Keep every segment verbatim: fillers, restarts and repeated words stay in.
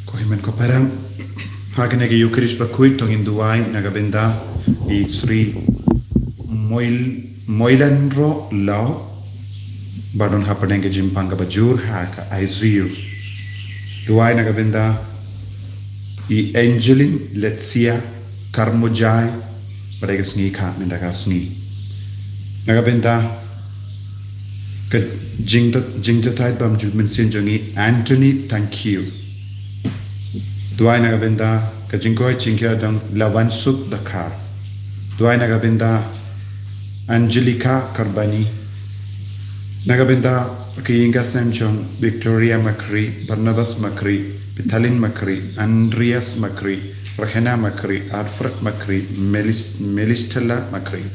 Ko hynmen ko para, ha kane ka Eucharist bakhuid to ngin duwai na ka bynta i Sri Moil Moilanro Law, ba don hapdeng ka jingpang kaba jur ha ka I C U. Duwai na ka bynta i Angeline Letsia Karmojai, ba dei ka sngi kha mynta ka sngi. Na ka bynta ka jingdot jingdotai bam ju mynsiem jong i Anthony Tangkiu. Duwai na ka bynta ka jingkoit jingkhiah dang Lawansuk Dakar. Duwai na ka bynta Angelica Karbani. Na ka bynta ka ïing ka sem jong Victoria Makri, Barnabas Makri, Pitalin Makri, Andreas Makri, Rahena Makri, Alfred Makri, Melis Melistella Makri.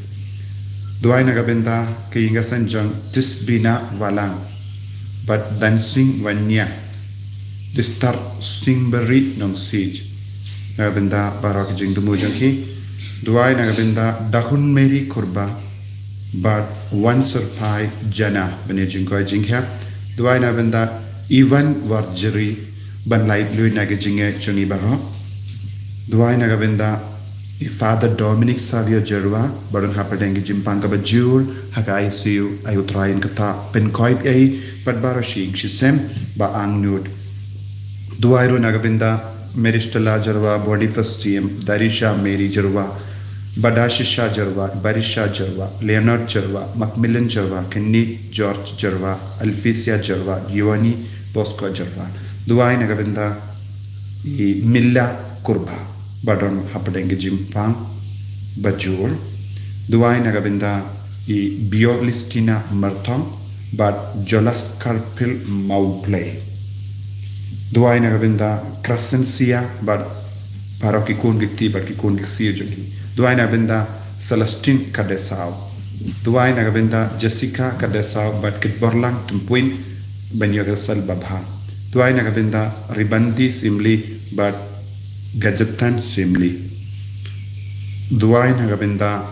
Duwai na ka bynta ka ïing ka sem jong Tisbina Walang, bad Dansing Wanya, Distar Singberi Nongsij. Na ka bynta baroh ka jingdumu jong ki. Duwai na ka bynta Dahun Mary Kurba, bad Wan Serpai Jana, ban ïa jingkoit jingkhiah. Duwai na ka bynta Ivan Warjri, ban lait luid na ka jingngeit jong i baroh. Duwai na ka bynta i Father Dominic Savio Jerwa, ba don hapdeng ka jingpang kaba jur ha ka I C U, ai U Trai un kata pynkoit ei bad baroh shi ïing shi sem ba angnud. Duwai ruh na ka bynta Mary Stella Jerwa, Boniface Jim, Darisha Mary Jerwa, Badashisha Jerwa, Barisha Jerwa, Leonard Jerwa, Macmillan Jerwa, Kenny George Jerwa, Alfisia Jerwa, Giovanni Bosco Jerwa. Duwai na ka bynta i Milla Kurba, ba don hapdeng ka jingpang ba jur. Duwai na ka bynta i Biolistina Martong, bad Jolas Karpil Mawblei. Duwai na ka bynta Crescencia, bad baroh ki khun ki kti bad ki khun ki ksiew jong ki. Duwai na ka bynta Celestine Kadesau. Duwai na ka bynta Jessica Kadesau, bad Kitborlang Tumpuin, ban ïoh ka sal babha. Duwai na ka bynta Ribandi Simli, bad Gajetan Simli. Duwai na ka bynta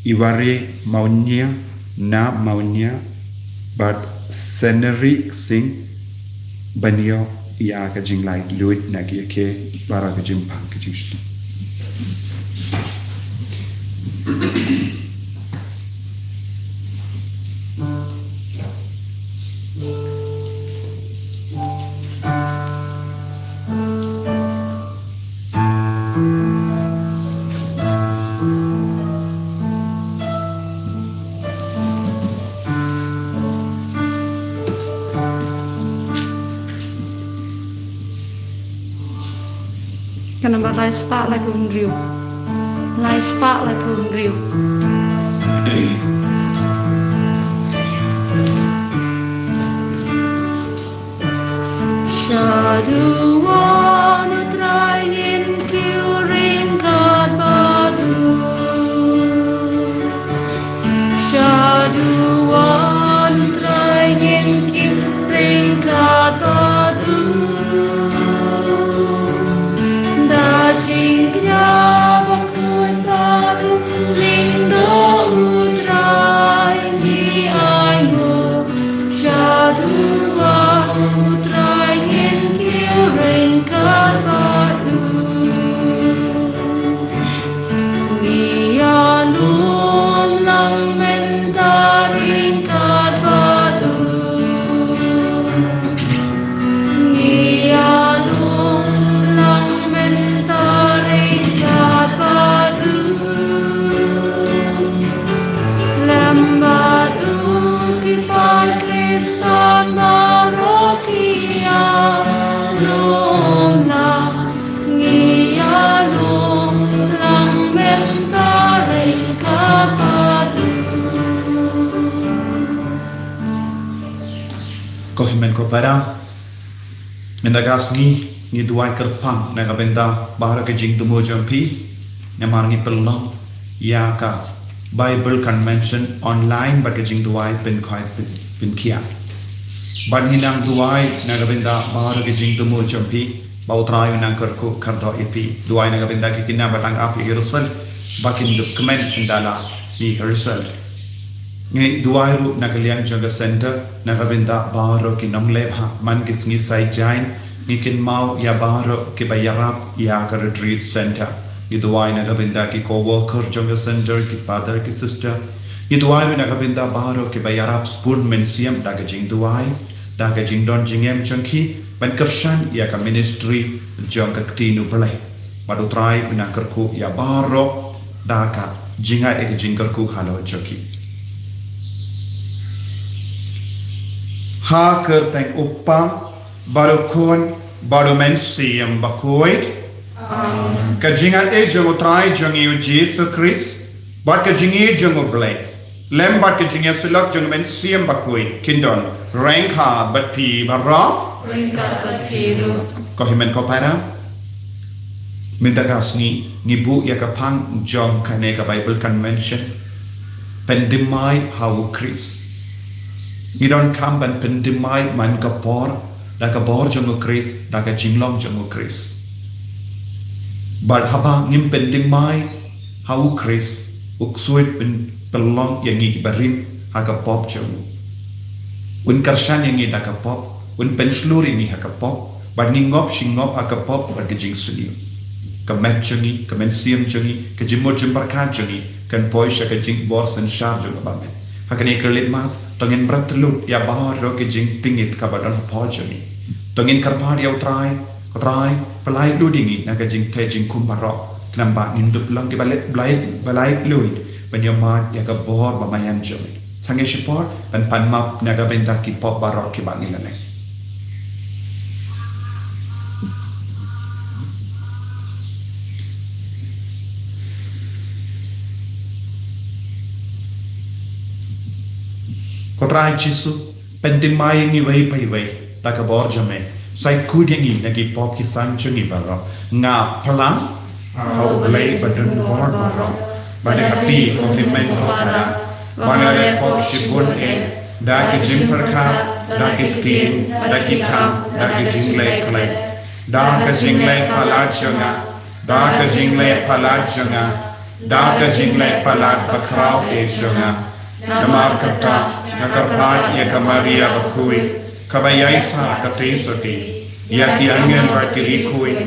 Iwari Maunia, Na Maunia, bad Seneri Singh, ban ïoh ïa ka jinglait luid na ki ïa ki baroh ka jingpang ka jingshisha. Ka nambar lai spah laiphew hynriew. Lai spah laiphew hynriew. Shaduh wan U Trai, ngin kiew ryngkat bad u. Shaduh wan U Trai, ngin kiew ryngkat bad u. Da jingkñia bakhuid bad u, lyngdoh U Trai ngi ainguh. Shaduh wan U Trai, ngin kiew ryngkat bad u. Ngi ïalum lang mynta ryngkat bad u. Ngi ïalum lang mynta ryngkat bad u. Lem bad u ki paid Khristan baroh ki ïalum lang. Ngi ïalum lang mynta ryngkat bad u. Ko hynmen ko para, mynta ka sngi ngi duwai kyrpang na ka bynta baroh ka jingdumu jong phi, namar ngi pynlong ïa ka Bible Convention online bad ka jingduwai pynkhiah, pynkhiah. Bad ngi nang duwai na ka bynta baroh ka jingdumu jong phi, Ba U Trai u nang kyrkhu kyrdoh ïa phi. Duwai na ka bynta ki khynnah ba dang ap ïa ki result, ba kin dup kmen ynda la mih result. Ngi duwai ruh na ka liang jong ka center, na ka bynta baroh ki nongleh bha, man ki sngi Saitjaiñ, ngi kynmaw ïa baroh kiba ïarap ïa ka retreat center. Ngi duwai na ka bynta ki co-worker jong ka center, ki father, ki sister. Ngi duwai ruh na ka bynta baroh kiba ïarap sbun mynsiem da ka jingduwai, da ka jingdon jingem jong ki, ban kyrshan ïa ka ministry jong ka ktien U Blei. Bad U Trai u nang kyrkhu ïa baroh da ka jingai ïa ka jingkyrkhu halor jong ki. Ha ka kyrteng U Kpa, bad U Khun, bad U Mynsiem Bakhuid. Amen. Ka jingai jong U Trai jong ngi U Jisu Khrist, bad ka jingïeit jong U Blei, lem bad ka jingïasyllok jong U Mynsiem Bakhuid, kin don ryngkat bad phi baroh. Ryngkat bad phi ruh. Ko hynmen ko para, mynta ka sngi ngi buh ïa ka phang jong kane ka Bible Convention, Pynthymmai ha U Khrist. Ngi donkam ban pynthymmai man ka por, da ka bor jong U Khrist, da ka jinglong jong U Khrist. Bad haba ngim pynthymmai ha U Khrist, U Ksuid un pynlong ïa ngi kiba rim ha ka pop jong u. Un kyrshan ïa ngi da ka pop, un pynshlur ïa ngi ha ka pop, bad ngi ngop shi ngop ha ka pop bad ka jingsniew. Ka met jong ngi, ka mynsiem jong ngi, ka jingmut jingpyrkhat jong ngi, kan poi sha ka jingbor synshar jong kaba met. Ha kane ka khyllipmat, to ngin bret lut ïa baroh ka jingtngit kaba don hapoh jong ngi. To ngin kyrpad ïa U Trai, Ko Trai, pyllait lut ïa ngi na ka jingtheh jingkhum baroh. Khnang ba ngin dup long kiba lait, blait, ba lait luid ban ïohmad ïa ka bor ba maïan jong me. Sangeh shipor ban pan map na ka bynta ki pop baroh kiba ngi la leh. Ko Trai Jisu, pynthymmai ïa ngi iwei pa iwei da ka bor jong me. Sa khuid ïa ngi na ki pop ki sam jong ngi baroh. Nga phla ha U Blei badonbor baroh, bad ha phi ko hynmen ko para, ba nga leh pop shibun eh, da ka jingpyrkhat, da ka ktien, da ki kam, da ka jingleh khlaiñ, da ka jingleh palat jong nga, da ka jingleh palat jong nga, da ka jingleh palat bakhraw eh jong nga. Namar kata nga kyrpad ïa ka Maria Bakhuid, kaba ïaisah ka Theisotti, ïa ki angel bad ki riewkhuid,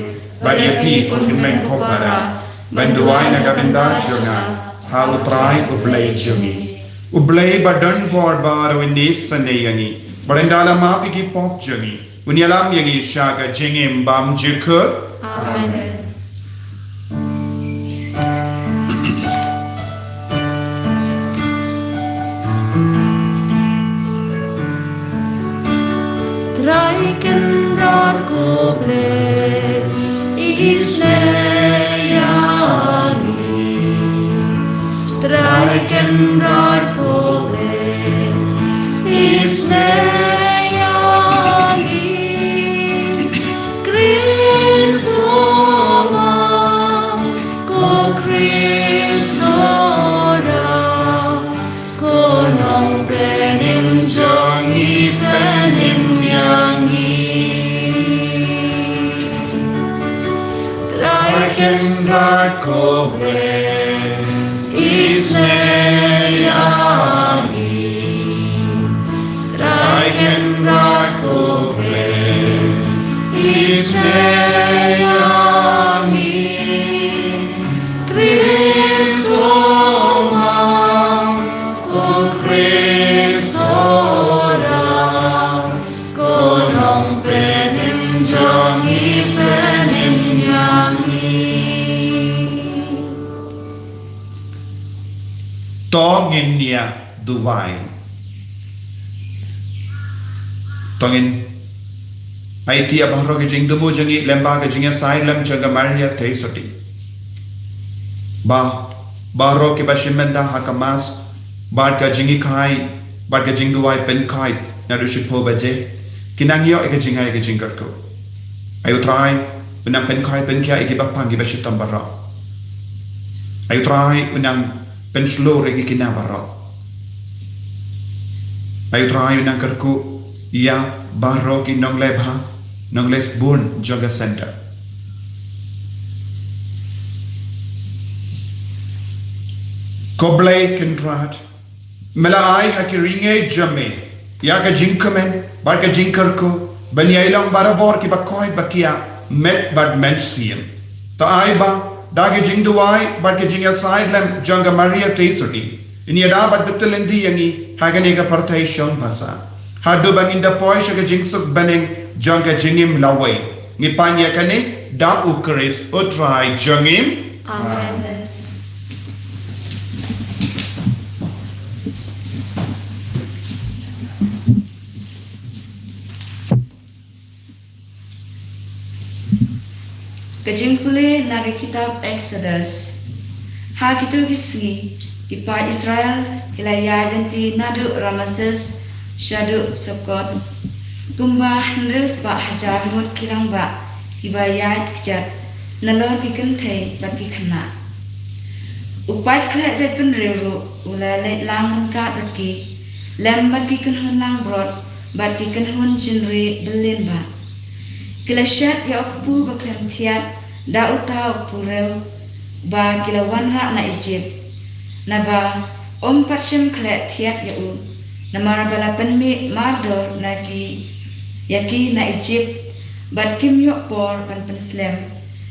bad ïa phi ko hynmen ko para, ban duwai na ka bynta jong nga ha U Trai U Blei jong ngi. U Blei badonbor baroh un isynei ïa ngi, bad ynda la map ïa ki pop jong ngi, un ïalam ïa ngi sha ka jingim bymjukut. Amen. Trai Kynrad ko Blei, isynei ïa ngi. Trai Kynrad ko Blei, isynei ïa ngi. Khrist u Mawmam, ko Khrist u Trai, ko Nongpynim jong ngi, pynim ïa ngi. Trai Kynrad ko Blei, isynei ïa ngi. Trai Kynrad ko Blei, isynei ïa ngi. Khrist u Mawmam, ko Khrist u Trai, ko Nongpynim jong ngi, pynim ïa ngi. To ngin ïa duwai. To ngin aiti ïa baroh ki jingthmu jong ngi lyngba ka jingïasaid lem jong ka Maria Theisotti. Ba baroh kiba shim bynta ha ka Mass, bad ka jinghikai, bad ka jingduwai pynkhiah naduh shiphew baje, kin nang ïoh ïa ka jingai ka jingkyrkhu. Ai U Trai un nang pynkhiah pynkhiah ïa kiba pang kiba shitom baroh. Ai U Trai un nang pynshlur ïa ki khynnah baroh. Ai U Trai un nang kyrkhu ïa baroh ki nongleh bha. Nongleit bun jong ka center. Ko Blei Kynrad, me la ai ha ki ri ngeit jong me ïa ka jingkmen bad ka jingkyrkhu ban ïai long barabor kiba koit ba kiah, met bad mynsiem. To ai ba da ka jingduwai bad ka jingïasaid lem jong ka Maria Theisotti, yn ïada bad btylli ïa ngi ha kane ka pyrthei shong basa, haduh ba ngin da poi sha ka jingsuk bneng jong ka jingim lawei. Ngi pan ïa kane da U Khrist U Trai jong ngi. Amen. Ka jingpule na ka kitab Exodus. Ha kito ki sngi, ki paid Israel ki la ïaid lynti naduh Rameses shaduh Sukkot, kumba hynriew spah hajar ngut ki rangbah kiba ïaid kjat nalor ki kynthei bad ki khynnah. U paid khleh jaitbynriew ruh u la leit lang ryngkat bad ki, lem bad ki kynhun langbrot bad ki kynhun jingri byllien bah. Ki la shet ïa u kpu ba khlem thiat da uta u kpu rew ba ki la wanrah na Ijipt, naba ym pat shym khleh thiat ïa u, namar ba la pynmih mardor na ki ïa ki na Ijipt, bad kim ïoh por ban pynslem,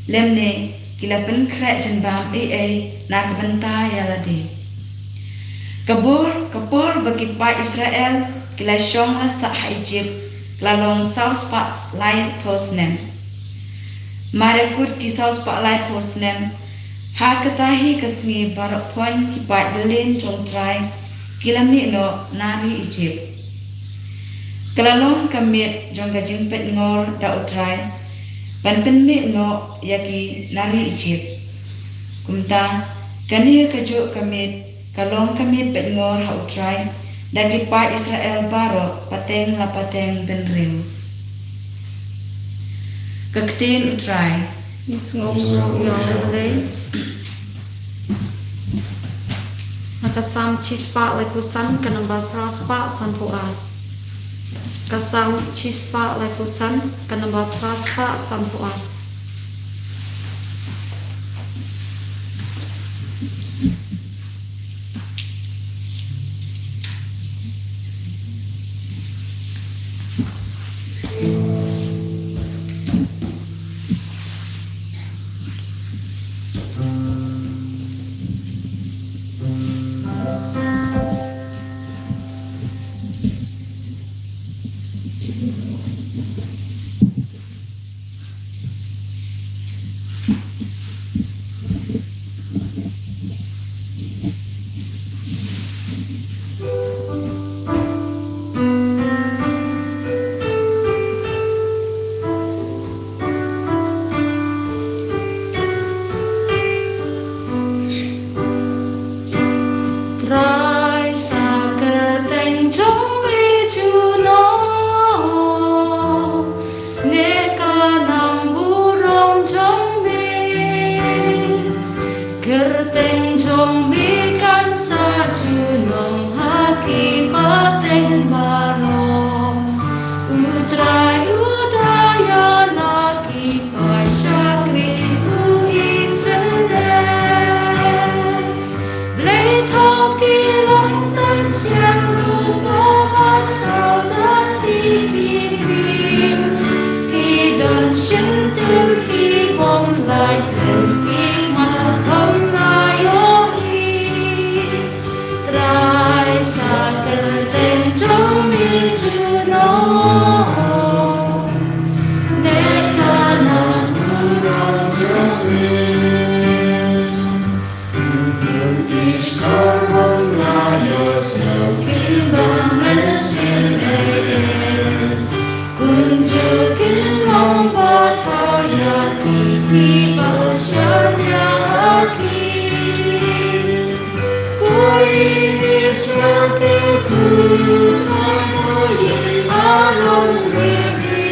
lymne ki la pynkhreh jingbam ei ei na ka bynta ïa lade. Ka bor, ka por ba ki paid Israel ki la shong la sah ha Ijipt ka la long saw spah laiphew snem. Mar ïa kut ki saw spah laiphew snem, ha kata hi ka sngi baroh pon ki paid byllien jong U Trai ki la mih noh na ri Ijipt. Ka la long ka miet jong ka jingpeitngor da U Trai ban pynmih noh ïa ki na ri Ijipt. Kumta, kane kajuh ka miet ka long ka miet peitngor ha U Trai da ki paid Israel baroh pateng la pateng bynriew. Ka ktien U Trai. Ngi sngewbha ïa U Blei. Na ka Salm shispah laiphew san, ka number phra spah sanphew ar. Ka Salm shispah laiphew san, ka number phra spah sanphew ar. Trai, sa kyrteng jong me junom, ne ka nam burom jong me. Kyrteng jong me kan sa junom ha ki pateng baroh. U Trai u da ïa la ki paid shakri u isynei. Blei thaw ki long tang siang ruh, ba thaw da ki ki briew. Ki don shyntur ki bym lait kren, ki khmat bym la ïohi. Trai, sa kyrteng jong me junom, ne ka nam burom jong me. Ki shkor bym la ïohsngew, kin bym mynsiem ei ei. Kumjuh kin long ba thaw ïa ki, kiba shaniah ha ki. Ko Israel, kyrkhu ïa U Trai, ko ïing Aaron, Levi,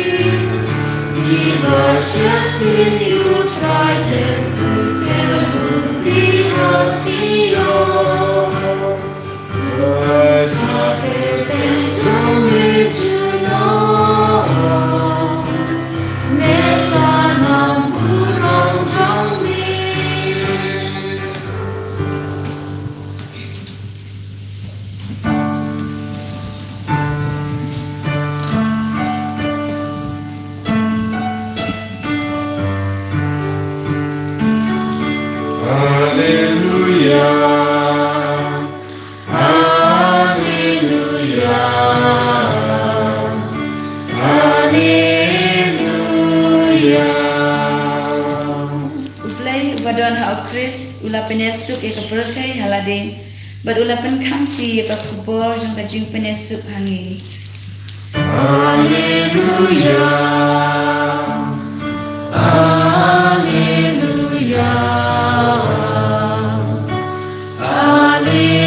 kiba shakri ïa U Trai, kyrkhu, kyrkhu ïa U Trai ha Sion. Trai, sa kyrteng jong me junom, Haleluya. Haleluya. U Blei uba don ha U Khrist u la pynïasuk ïa ka pyrthei ha lade, bad u la pynkhangti ïa ka khubor jong ka jingpynïasuk ha ngi. Haleluya. Haleluya. Haleluya.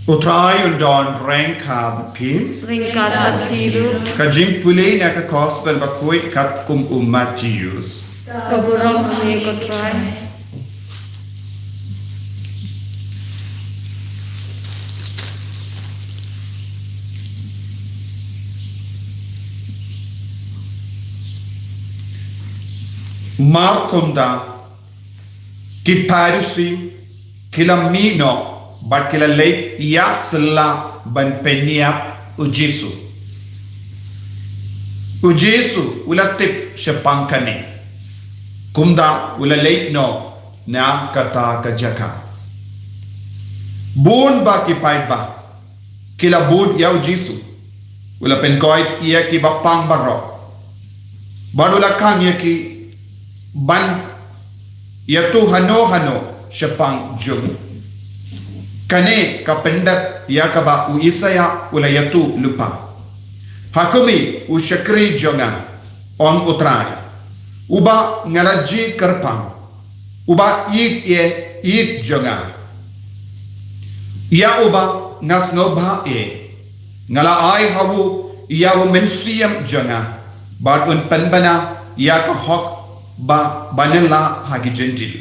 U Trai un don ryngkat bad phi. Ryngkat bad phi ruh. Ka jingpule na ka Gospel bakhuid katkum u Mathaios. Ka burom ha ngi ko Trai. Mar kumta, ki Pharisi ki la mih noh bad ki la leit ïa sla ban pynïap u Jisu. U Jisu u la tip shaphang kane, kumta u la leit noh na kata ka jaka. Bun ba ki paidbah ki la bud ïa u Jisu. U la pynkoit ïa ki bapang baroh, bad u la khang ïa ki ban ïathuh hano hano shaphang jong u. Kane ka pyndep ïa kaba u Isaïah u la ïathuh lypa: Ha khmih u shakri jong nga, ong u Trai, uba nga la jied kyrpang, uba ïeit ïa ïeit jong nga, ïa uba nga sngewbha ïa. Nga la ai ha u ïa u Mynsiem jong nga, bad un pynbna ïa ka hok ba, ban ïalah ha ki Jentil.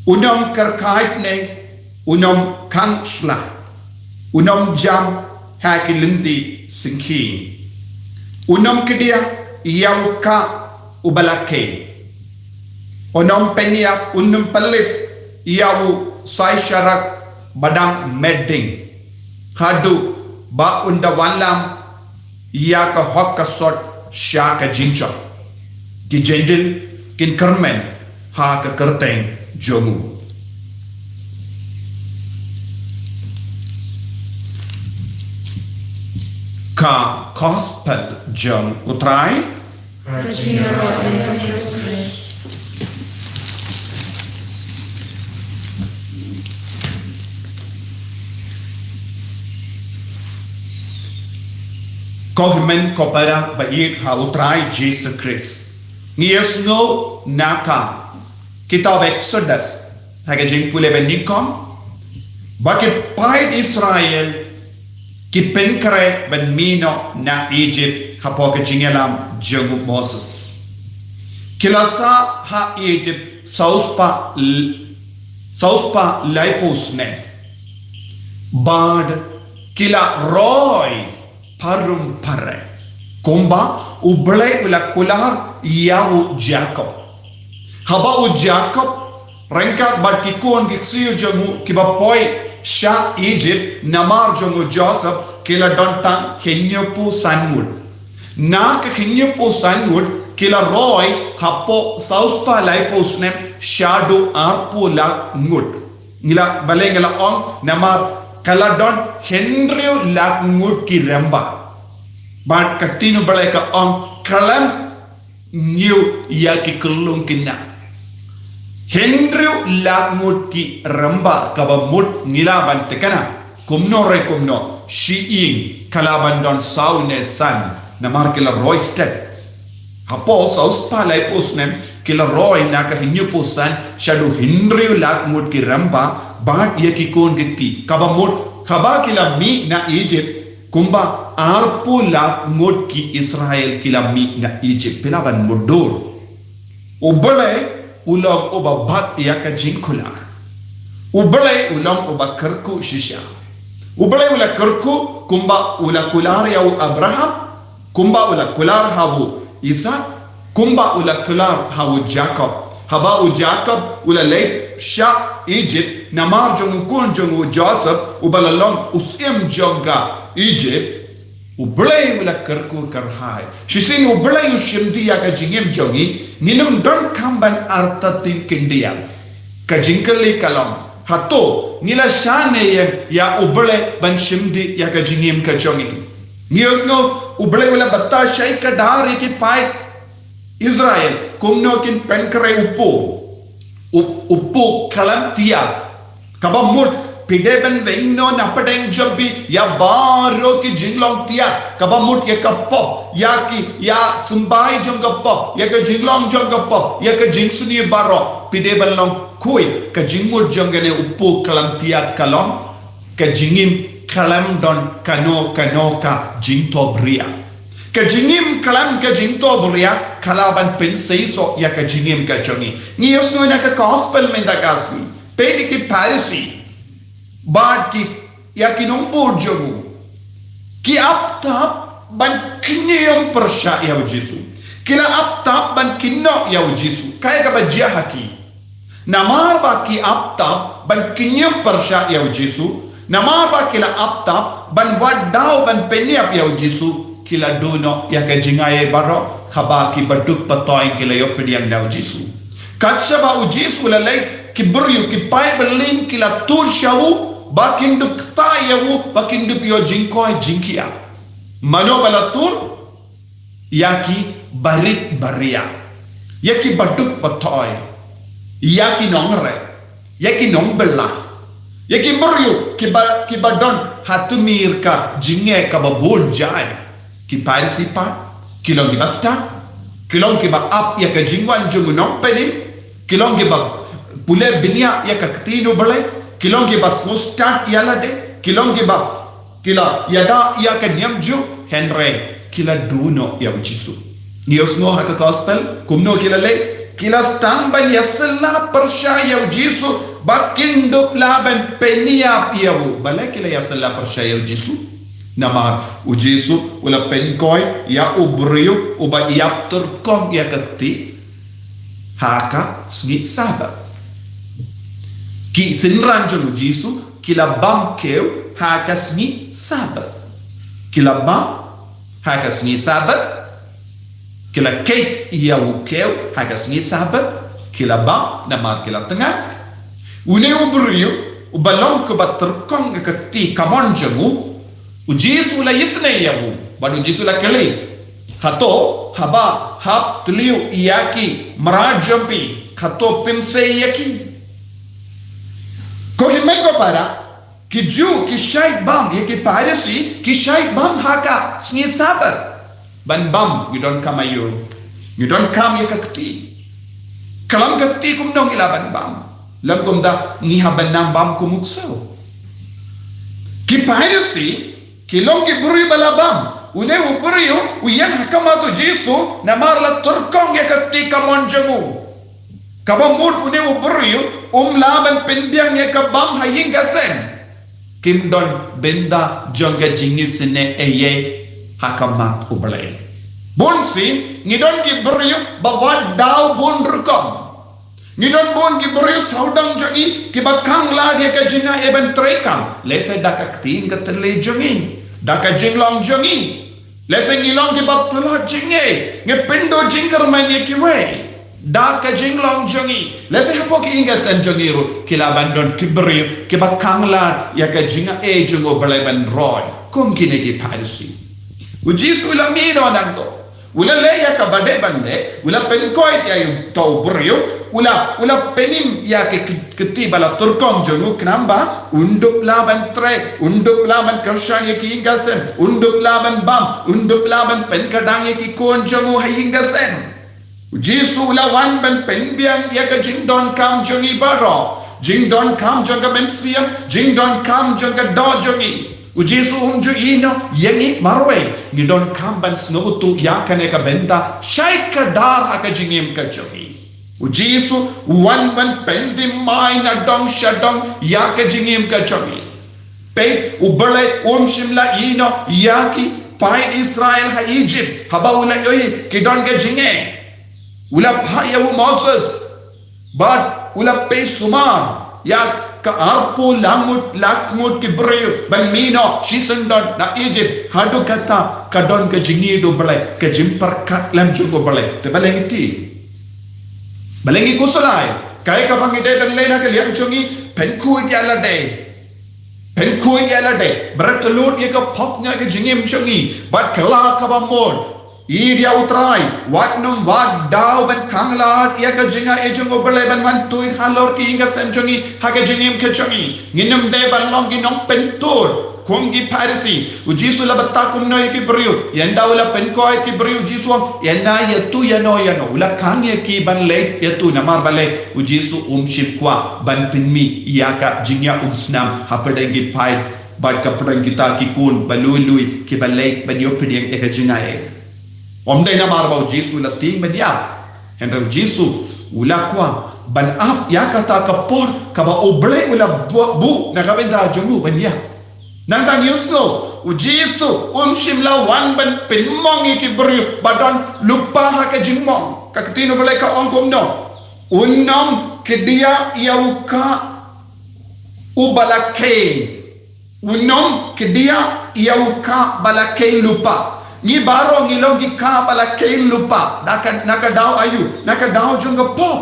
Un ym kyrkhiat ne un ym khang sla, un ym jam ha ki lynti syngkhie, un ym kdiah ïa u kah uba la kheiñ, un ym pynïap, un ym pynlip ïa u saisharak ba dang met ding, haduh ba un da wanlam ïa ka hok ka sot sha ka jingjop. Ki Jentil kin kyrmen ha ka kyrteng jong u. Ka Gospel jong u Trai. Ka jingïaroh ïa u Khrist. Ko hynmen ko para ba ïeit ha u Trai Jisu Khrist, ngi ïohsngew na ka kitab Exodus, ha ka jingpule ba nyngkong, ba ki paid Israel ki pynkhreh ban mih noh na Egypt hapoh ka jingïalam jong u Moses. Ki la sah ha Egypt saw spah l-, saw spah laiphew snem. Bad ki la roi pharum phareng, kumba U Blei u la kular ïa u Jakob. Haba u Jakob ryngkat bad ki khun ki ksiew jong u kiba poi sha Egypt namar jong u Joseph, ki la don tang hynñiewphew san ngut. Na ka hynñiewphew san ngut ki la roi hapoh saw spah laiphew snem shaduh arphew lak ngut. Ngi la, balei ngi la ong namar ka la don hynriew lak ngut ki rymba. Bad ka ktien U Blei ka ong khlem ñiew ïa ki khyllung ki na. Hynriew lak ngut ki rymba kaba mut, ngi lah ban thikna kumno re kumno, shi ïing ka lah ban don saw ne san, namar ki la roi stet. Hapoh saw spah laiphew snem ki la roi na ka hynñiewphew san shaduh hynriew lak ngut ki rymba, bad ïa ki khun ki kti. Kaba mut, haba ki la mih na Egypt, kumba arphew lak ngut ki Israel ki la mih na Egypt. Phi lah ban mutdur. U Blei u long uba bat ïa ka jingkular. U Blei u long uba kyrkhu shisha. U Blei u la kyrkhu kumba u la kular ïa u Abraham, kumba u la kular ha u Isaak, kumba u la kular ha u Jakob. Haba u Jakob u la leit sha Egypt namar jong u khun jong u Joseph, uba la long u syiem jong ka Egypt, U Blei u la kyrkhu kyrhai. Shisien U Blei u shim dih ïa ka jingim jong ngi, ngim donkam ban artatien khyndiat. Ka jingkylli ka long, hato ngi la shaniah ïa U Blei ban shim dih ïa ka jingim ka jong ngi? Ngi ïohsngew U Blei u la batai shai kdar ïa ki paid Israel kumno kin pynkhreh u puh, u, u puh khlem tiat. Kaba mut phi dei ban weng noh na pdeng jong phi ïa baroh ki jinglong tiat. Kaba mut ïa ka pop, ïa ki, ïa symbai jong ka pop, ïa ka jinglong jong ka pop, ïa ka jingsniew baroh. Phi dei ban long khuid, ka jingmut jong kane u puh khlem tiat ka long ka jingim khlem don kano kano ka jingthohbria. Ka jingim khlem ka jingthohbria ka lah ban pynseisoh ïa ka jingim ka jong ngi. Ngi ïohsngew na ka gospel mynta ka sngi. Peit ïa ki Pharisi bad ki, ïa ki nongbud jong u, ki ap tap ban kynñium pyrshah ïa u Jisu. Ki la ap tap ban kynnoh ïa u Jisu. Kaei kaba jia ha ki? Namar ba ki ap tap ban kynñium pyrshah ïa u Jisu, namar ba ki la ap tap ban wad daw ban pynïap ïa u Jisu, ki la duh noh ïa ka jingaiei baroh kaba ki baduk batoi ki la ïoh pdiang na u Jisu. Katba u Jisu u la leit, ki briew, ki paid balang ki la tur sha u ba kin dup ktah ïa u, ba kin dup ïoh jingkoit jingkhiah. Mano ba la tur? Ïa ki barit baria, ïa ki baduk batoi, ïa ki nongrep, ïa ki nongbylla, ïa ki briew kiba, kiba don ha tmier ka jingeh kaba bun jait. Ki Pharisi pat ki long kiba stad, ki long kiba ap ïa ka jingwan jong u nongpynim, ki long kiba pule bniah ïa ka ktien u Blei, ki long kiba sngewstad ïa lade, ki long kiba, ki la ïada ïa ka niam Jiw, hynrei ki la duh noh ïa u Jisu. Ngi ïohsngew ha ka gospel kumno ki la leh, ki la sdang ban ïasylla pyrshah ïa u Jisu ba kin dup lah ban pynïap ïa u. Balei ki la ïasylla pyrshah ïa u Jisu? Namar u Jisu u la pynkoit ïa u briew uba ïap tyrkhong ïa ka kti ha ka sngi Sabbath. Ki synran jong u Jisu ki la bam kiew ha ka sngi Sabbath. Ki la bam ha ka sngi Sabbath. Ki la keit ïa u kiew ha ka sngi Sabbath. Ki la bam namar ki la tngan. Une u briew uba long kaba tyrkhong ïa ka kti kamon jong u, u Jisu u la isynei ïa u bad u Jisu u la kylli, hato haba hap tliw ïa ki mrad jong phi, hato phim sei ïa ki? Ko hynmen ko para, ki Jiw ki shait bam, ïa ki Pharisi ki shait bam ha ka sngi Sabbath. Ban bam ngi donkam aïu? Ngi donkam ïa ka kti. Khlem ka kti kumno ngi lah ban bam? Lym kumta ngi hap ban nang bam kum u ksew. Ki Pharisi ki long ki briew ba la bam. Une u briew u ïeng ha khmat u Jisu namar la tyrkhong ïa ka kti kamon jong u. Kaba mut une u briew um lah ban pynbiang ïa ka bam ha ïing ka sem. Kim don bynta jong ka jingisynei eiei ha khmat u Blei. Bunsien ngi don ki briew ba wad daw bun rukom. Ngi don bun ki briew sawdong jong ngi kiba khang lad ïa ka jingaiei ban treikam, lehse da ka ktien ka thylliej jong ngi, da ka jinglong jong ngi. Lehse ngi long kiba tlot jingngeit, ngi pynduh jingkyrmen ïa kiwei. Da ka jinglong jong ngi, lehse hapoh ka ïing ka sem jong ngi ruh ki lah ban don ki briew kiba khang lad ïa ka jingaiei jong u Blei ban roi kum kine ki Pharisi. U Jisu u la mih noh nangta. U la leh ïa kaba dei ban leh, u la pynkoit ïa uto u briew, u la, u la pynim ïa ka kti ba la tyrkhong jong u khnang ba un dup lah ban trei, un dup lah ban kyrshan ïa ki ïing ka sem, un dup lah ban bam, un dup lah ban pynkhdang ïa ki khun jong u ha ïing ka sem. U Jisu u la wan ban pynbiang ïa ka jingdonkam jong ngi baroh, jingdonkam jong ka mynsiem, jingdonkam jong ka doh jong ngi. U Jisu um ju ïehnoh ïa ngi marwei. Ngi donkam ban sngewthuh ïa kane ka bynta shai kdar ha ka jingim ka jong ngi. U Jisu u wan ban pynthymmai na dong sha dong ïa ka jingim ka jong ngi. Peit, u Blei um shym la ïehnoh ïa ki paid Israel ha Ijipt haba u la ïohi ki don ka jingeh. U la phah ïa u Moses bad u la peit sumar ïa ka arphew lak ngut, lak ngut ki briew ban mih noh shisyndon na Egypt. Haduh katta ka don ka jingïeit U Blei, ka jingpyrkhat lem jong U Blei. Te balei ngi ti? Balei ngi khuslai? Kaei kaba ngi dei ban leh na ka liang jong ngi? Pynkhuid ïa lade. Pynkhuid ïa lade. Bret lut ïa ka pop na ka jingim jong ngi. Bad kylla kaba mut, ïeit ïa U Trai, wat nym wad daw ban khanglad ïa ka jingai jong U Blei ban wan tuid halor ki ïing ka sem jong ngi ha ka jingim ka jong ngi. Ngin nym dei ban long ki nongpyntur kum ki Pharisi. U Jisu la batai kumno ïa ki briew? Ynda u la pynkhuid ki briew, U Jisu ong, ïa na ïa tu ïa no ïa no. U la khang ïa ki ban leit ïa tu, namar balei? U Jisu um shym kwah ban pynmih ïa ka jingïaumsnam hapdeng ki paid bad hapdeng kita ki khun ba lui lui kiba leit ban ïoh pdiang ïa ka jingai. Ym dei namar ba U Jisu la tieng ban ïap. Hynrei U Jisu u la kwah ban ap ïa kata ka por kaba U Blei u la buh, buh na ka bynta jong u ban ïap. Nangta ngi ïohsngew, U Jisu um shym la wan ban pynmong ïa ki briew ba don lypa ha ka jingmong. Ka ktien U Blei ka ong kumno? Un nym kdiah ïa u kah uba la kheiñ. Un nym kdiah ïa u kah ba la kheiñ lypa. Ngi baroh ngi long ki kah ba la kheiñ lypa. Na ka, na ka daw aïu? Na ka daw jong ka pop.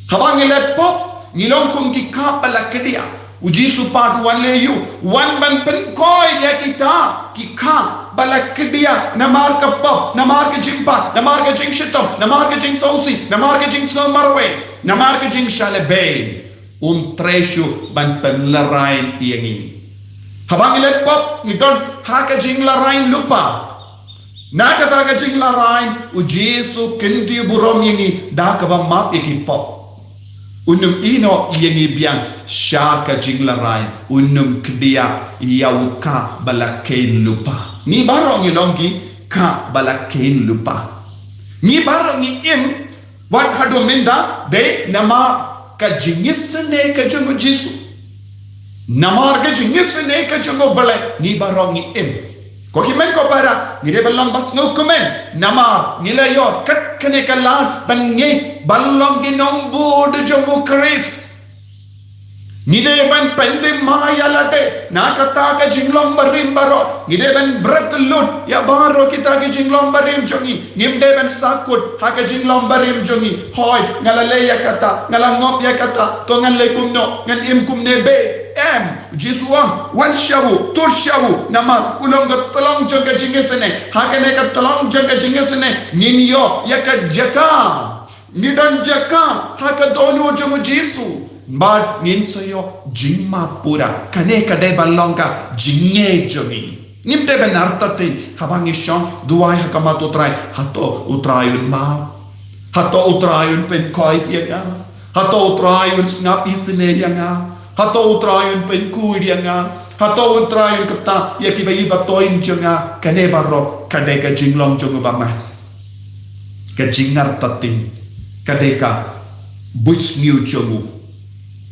Haba ngi leh pop, ngi long kum ki kah ba la kdiah. U Jisu pat u wan leh aïu? U wan ban pynkhuid ïa kita ki kah ba la kdiah namar ka pop, namar ka jingpah, namar ka jingshitom, namar ka jingsngewsih, namar ka jingsngew marwei, namar ka jingshah lehbeiñ. Um treh shuh ban pynlehrain ïa ngi. Haba ngi leh pop, ngi don ha ka jinglehrain lypa. Na kata ka jinglehrain, U Jisu u kyntiew burom ïa ngi da kaba map ïa ki pop. Un nym ïehnoh ïa ngi biang sha ka jinglehrain, un nym kdiah ïa u kah ba la kheiñ lypa. Ngi baroh ngi long ki kah ba la kheiñ lypa. Ngi baroh ngi im wat haduh mynta dei namar ka jingisynei ka jong U Jisu. Namar ka jingisynei ka jong U Blei ngi baroh ngi im. Ko hynmen ko para, ngi dei ban long ba sngewkmen namar ngi la ïoh kat kane ka lad ban ngeit ban long ki nongbud jong U Khrist. Ngi dei ban pyndem ïa lade na kata ka jinglong barim baroh. Ngi dei ban bret lut ïa baroh kita ki jinglong barim jong ngi. Ngim dei ban sahkut ha ka jinglong barim jong ngi. Hooid, nga la leh ïa kata, nga la ngop ïa kata, to ngan leh kumno, ngan im kumne beit. Em, Jisu u ong, wan sha u, tur sha u, namar u long ka tyllong jong ka jingisynei. Ha kane ka tyllong jong ka jingisynei ngin ïoh ïa ka jaka. Ngi don jaka ha ka dohnud jong U Jisu. Bad ngin sa ïoh jingmap pura. Kane ka dei ban long ka jingngeit jong ngi. Ngim dei ban artatien haba ngi shong duwai ha khmat U Trai. Hato U Trai un map? Hato U Trai un pynkhuid ïa nga? Hato U Trai un sngap isynei ïa nga? Hato U Trai un pynkhuid ïa nga? Hato U Trai un kyntait ïa kiba ïeit ba thoh jong nga? Kane baroh ka dei ka jinglong jong u bymman. Ka jingartatien ka dei ka buit sniew jong u.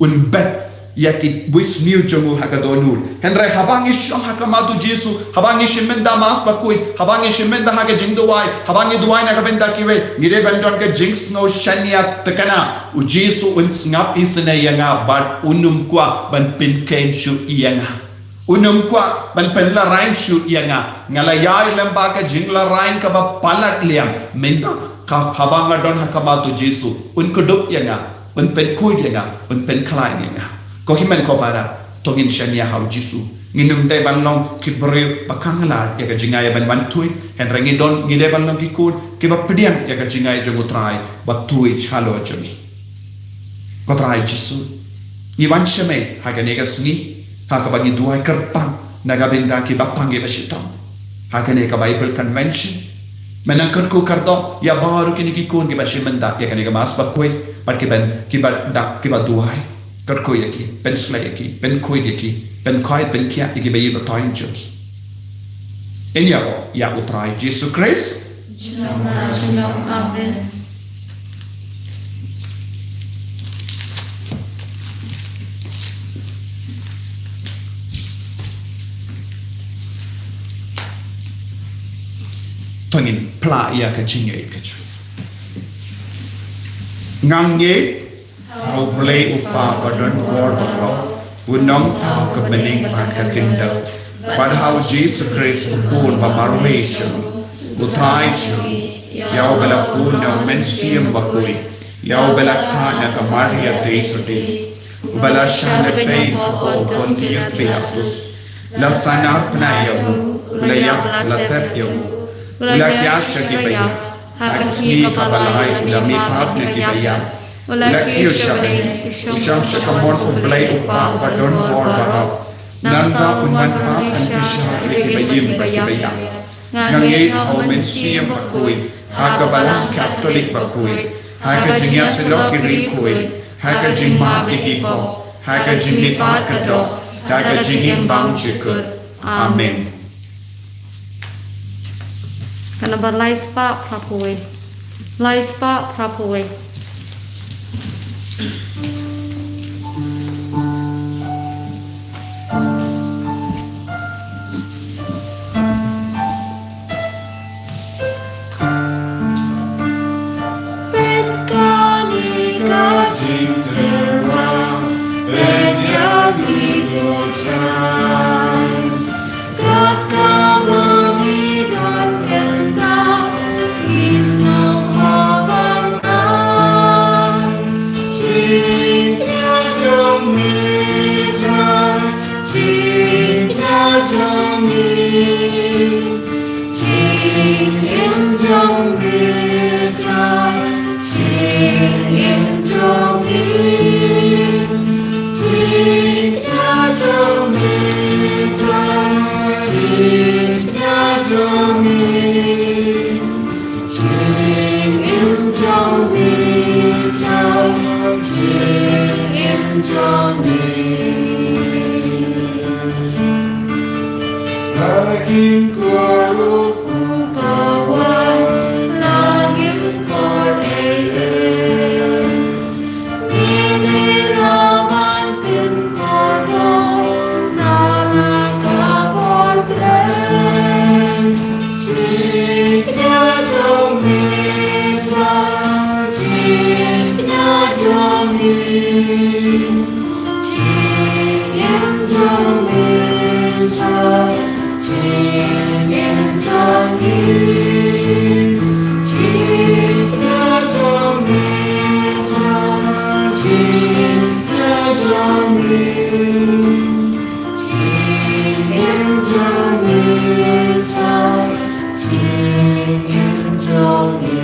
Un bet ïa ki buit sniew jong u ha ka dohnud. Hynrei haba ngi shong ha khmat U Jisu, haba ngi shim bynta Mass Bakhuid, haba ngi shim bynta ha ka jingduwai, haba ngi duwai na ka bynta kiwei, ngi dei ban don ka jingsngew shaniah thikna. U Jisu un sngap isynei ïa nga bad un ym kwah ban pynkheiñ shuh ïa nga. Un ym kwah ban pynlehrain shuh ïa nga. Nga la ïaid lem bad ka jinglehrain kaba palat liang. Mynta ka haba nga don ha khmat U Jisu, un kdup ïa nga, un pynkhuid ïa nga, un pynkhlaiñ ïa nga. Ko hynmen ko para, to ngin shaniah ha U Jisu. Ngin ym dei ban long ki briew ba khanglad ïa ka jingai ban wan thuid. Hynrei ngi don, ngi dei ban long ki khun kiba pdiang ïa ka jingai jong U Trai ba thuid halor jong ngi. Ko Trai Jisu, ngi wan sha me ha kane ka sngi, ha kaba ngi duwai kyrpang na ka bynta kiba pang kiba shitom ha kane ka Bible Convention. Me nang kyrkhu kyrdoh ïa baroh kine ki khun kiba shim bynta ïa kane ka Mass Bakhuid bad kiba, kiba da, kiba duwai. Kyrkhu ïa ki, pynshlei ïa ki, pynkhuid ïa ki, pynkhuid pynkhiah ïa kiba ïeit ba thoh jong ki. Ïa, ïa U Trai Jisu Khrist. Junom la junom. Amen. To ngin phla ïa ka jingngeit ka jong ngi. Nga ngeit ha U Blei U Kpa ba don bor baroh, u Nongthaw ka bneng bad ka khyndew, bad ha U Jisu Khrist U Khun ba marwei jong u Trai jong ngi, ïa uba la bun na U Mynsiem Bakhuid, ïa uba la khad na ka Maria Theisotti, uba la shah lehbeiñ hapoh u Pontius Pilatus, la sahnarphna ïa u, u la ïap, la tep ïa u, u la khiah sha ki baïap, ha ka sngi kaba lai u la mihpat na ki baïap, u la kiew sha bneng, u shong sha ka mon U Blei U Kpa ba don bor baroh. Nangta un wan pynshai ïa kiba im bad kiba ïap. Nga ngeit ha U Mynsiem Bakhuid, ha ka Balang Katholik bakhuid, ha ka jingïasyllok ki riewkhuid, ha ka jingmap ïa ki pop, ha ka jingmihpat ka doh, ha ka jingim bymjukut. Amen. Ka nambar lai spah phra phew wei. Lai spah phra phew wei. Peit kane ka jingtyrwa, peit ïa ngi ko Trai. Kat kaba ngi don kynmaw, ngi sngew haba ngan. Jingkñia jong me Trai, jingkñia jong ngi. Jingim jong ngi Trai, jingim jong ngi. Jingkñia jong me Trai, jingkñia jong ngi. Jingim jong ngi Trai, jingim jong ngi. Daging ko Ruh u kawei, la ngim pot ei ei. Ngin ïa la ban pynpor na la ka bor Blei. Jingkñia jong me Trai, jingkñia jong ngi. Jingim jong me Trai, jingim jong ngi. Jingkñia jong me Trai, jingkñia jong ngi. Jingim jong me Trai, jingim jong ngi.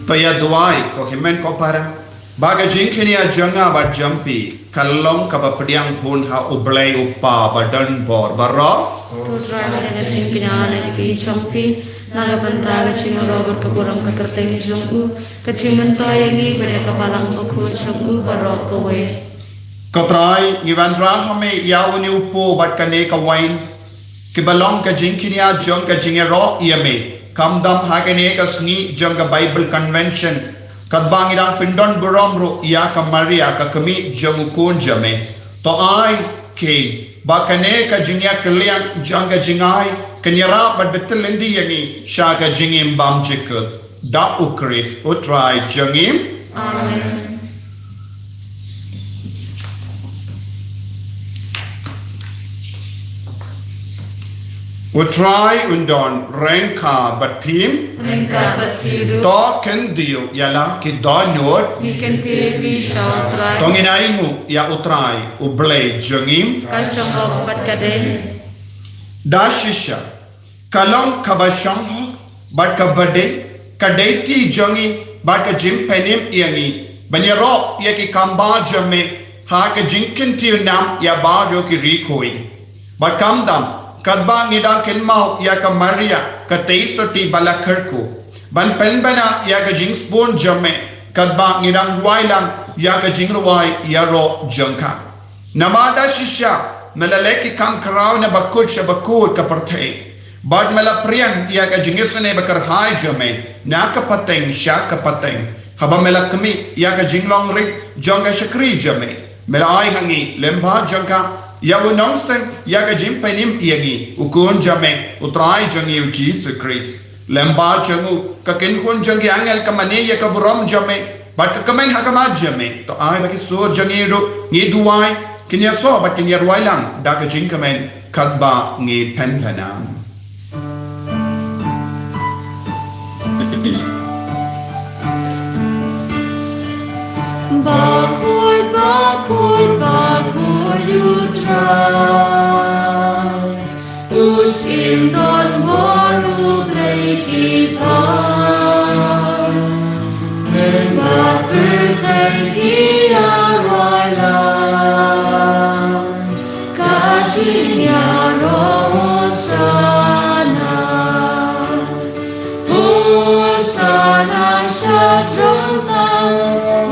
To ïa duwai ko hynmen ko para. Ba ka jingkñia jong nga bad jong phi ka long kaba pdiang hun ha U Blei U Kpa ba don bor baroh. To Trai, ka jingkñia na ka jong phi, na ka bynta ka jingïaroh bad ka burom ka kyrteng jong u, ka jingmyntoi ïa ngi bad ïa ka balang bakhuid jong u baroh kawei. Ko Trai, ngi wanrah ha me ïa une u pot bad kane ka wain, kiba long ka jingkñia jong ka jingïaroh ïa me. Kumta ha kane ka sngi jong ka Bible Convention, katba ngi dang pyndon burom ruh ïa ka Maria ka kmie jong u Khun jong me, to ai keiñ ba kane ka jingïakylliang jong ka jingai kan ïarap bad bthah lynti ïa ngi sha ka jingim bymjukut. Da U Khrist U Trai jong ngi. Amen. U Trai un don ryngkat bad phi. Ryngkat bad phi ruh. To khyndiat ïa la ki dohnud. Ngi khyndiat ïa phi sha U Trai. To ngin ainguh ïa U Trai U Blei jong ngi. Ka shong bha bad ka dei. Da shisha ka long kaba shong hok bad kaba dei, ka dei ka jong ngi bad ka jingpynim ïa ngi ban ïaroh ïa ki kam ba jong me ha ka jingkyntiew nam ïa baroh ki riewkhuid. Bad kumta katba ngi dang kynmaw ïa ka Maria ka Theisotti ba la kyrkhu, ban pynbna ïa ka jingsbun jong me katba ngi dang rwai lang ïa ka jingrwai ïaroh jong ka. Namar da shisha me la leh ki kam khraw na bakut sha bakut ka pyrthei, bad me la pyrshang ïa ka jingisynei bakyrhai jong me na ka pateng sha ka pateng. Haba me la khmih ïa ka jinglong rit jong ka shakri jong me, me la ai ha ngi lyngba jong ka, ïa u nongseng ïa ka jingpynim ïa ngi, u Khun jong me, U Trai jong ngi U Jisu Khrist. Lem bad jong u, ka kynhun jong ki angel ka mane ïa ka burom jong me, bad ka kmen ha khmat jong me. To ai ba ki sur jong ngi ruh, ngi duwai, kin ïasoh bad kin ïarwai lang da ka jingkmen katba ngi pynpaw. Bakhuid, bakhuid, bakhuid U Trai. U Syiem donbor U Blei ki paid. Mynba pyrthei ki ïarwai lang, ka jingïaroh Hosana. Hosana sha jrong tang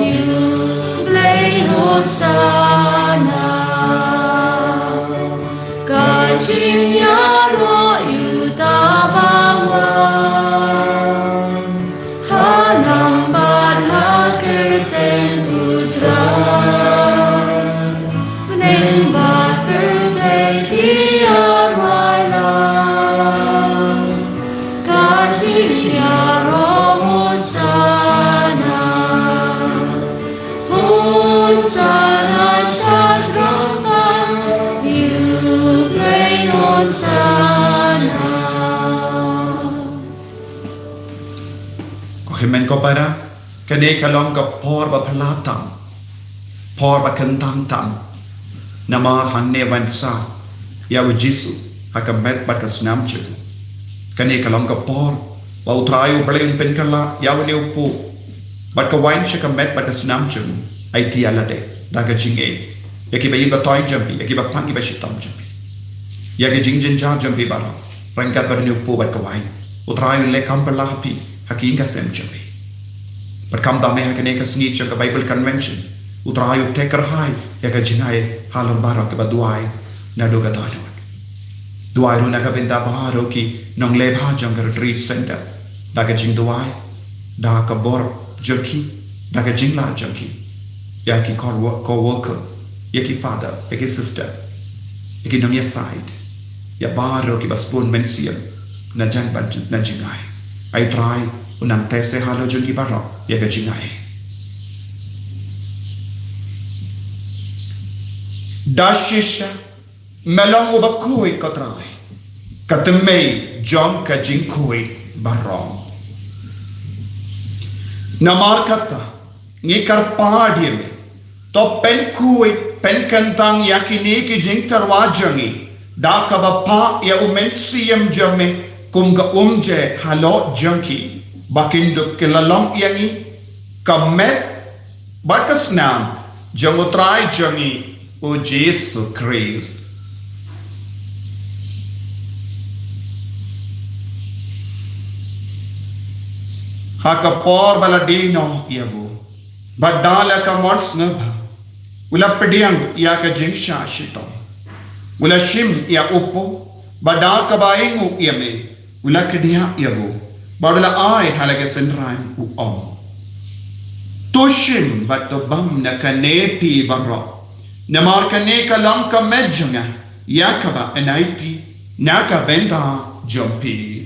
U Blei, Hosana. Ka jingïaroh ïa uta uba wan ha nam bad ha kyrteng U Trai. Mynba pyrthei ki ïarwai lang, ka jingïaroh Hosana. Hosana sha jrong tang U Blei, Hosana. Ko hynmen ko para, kane ka long ka por ba phylla tam, por ba kyntang tam. Namar hangne wan sa ïa U Jisu ha ka met bad ka snam jong u. Kane ka long ka por ba U Trai U Blei un pynkylla ïa une u puh bad ka waiñ sha ka met bad ka snam jong u. Aiti ïa lade da ka jingïeit ïa kiba ïeit ba thoiñ jong phi, ïa kiba pang kiba shitom jong phi, ïa ka jingjynjar jong phi baroh. Ryngkat bad une u puh bad ka waiñ, U Trai un leh kam phylla ha phi ha ka ïing ka sem jong phi. Bad kumta me ha kane ka sngi jong ka Bible Convention, U Trai u teh kyrhai ïa ka jingai halor baroh kiba duwai naduh ka dohnud. Duwai ruh na ka bynta baroh ki nongleh bha jong ka Retreat Center, da ka jingduwai, da ka bor jong ki, da ka jinglah jong ki, ïa ki co-, co-worker, ïa ki father, ïa ki sister, ïa ki nongïasaid, ïa baroh kiba sbun mynsiem na jan bad na jingai. Ai Trai un nang teh seh halor jong ki baroh ïa ka jingai. Da shisha me long uba khuid, ko Trai, ka tymmen jong ka jingkhuid baroh. Namar kata ngi kyrpad ïa me, to pynkhuid pynkyntang ïa kine ki jingtyrwa jong ngi da kaba phah ïa U Mynsiem jong me kum ka umjer halor jong ki, ba kin dup ki la long ïa ngi ka met bad ka snam jong U Trai jong ngi U Jisu Khrist. Ha ka por ba la die noh ïa u, bad da la ka mon sngewbha, u la pdiang ïa ka jingshah shitom, u la shim ïa u puh, bad da kaba ainguh ïa me, u la kdiah ïa u, bad u la ai ha la ka synran, u ong: To shim bad to bam na kane phi baroh, namar kane ka long ka met jong nga, ïa kaba yn aiti na ka bynta jong phi.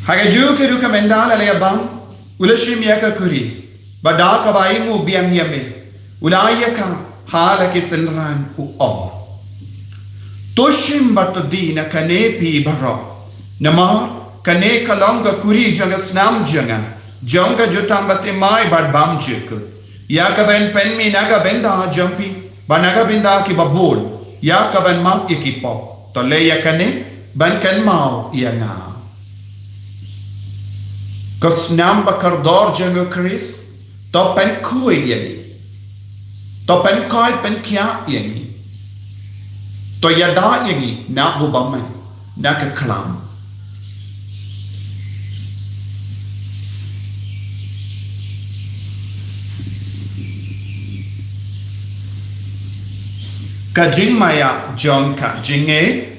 Ha kajuh ka rukom, ynda la ïa bam, u la shim ïa ka kuri, bad da kaba ainguh biang ïa me, u la ai ïa ka ha la ki synran, u ong: To shim bad to die na kane phi baroh, namar kane ka long ka kuri jong ka snam jong nga, jong ka jutang bathymmai bad bymjukut, ïa kaban pynmih na ka bynta jong phi bad na ka bynta kiba bun, ïa kaban map ïa ki pop. To leh ïa kane ban kynmaw ïa nga. Ko snam ba kordor jong U Khrist, to pynkhuid ïa ngi, to pynkoit pynkhiah ïa ngi, to ïada ïa ngi na u bymman, na ka khlam. Ka jingmaïa jong ka jingngeit.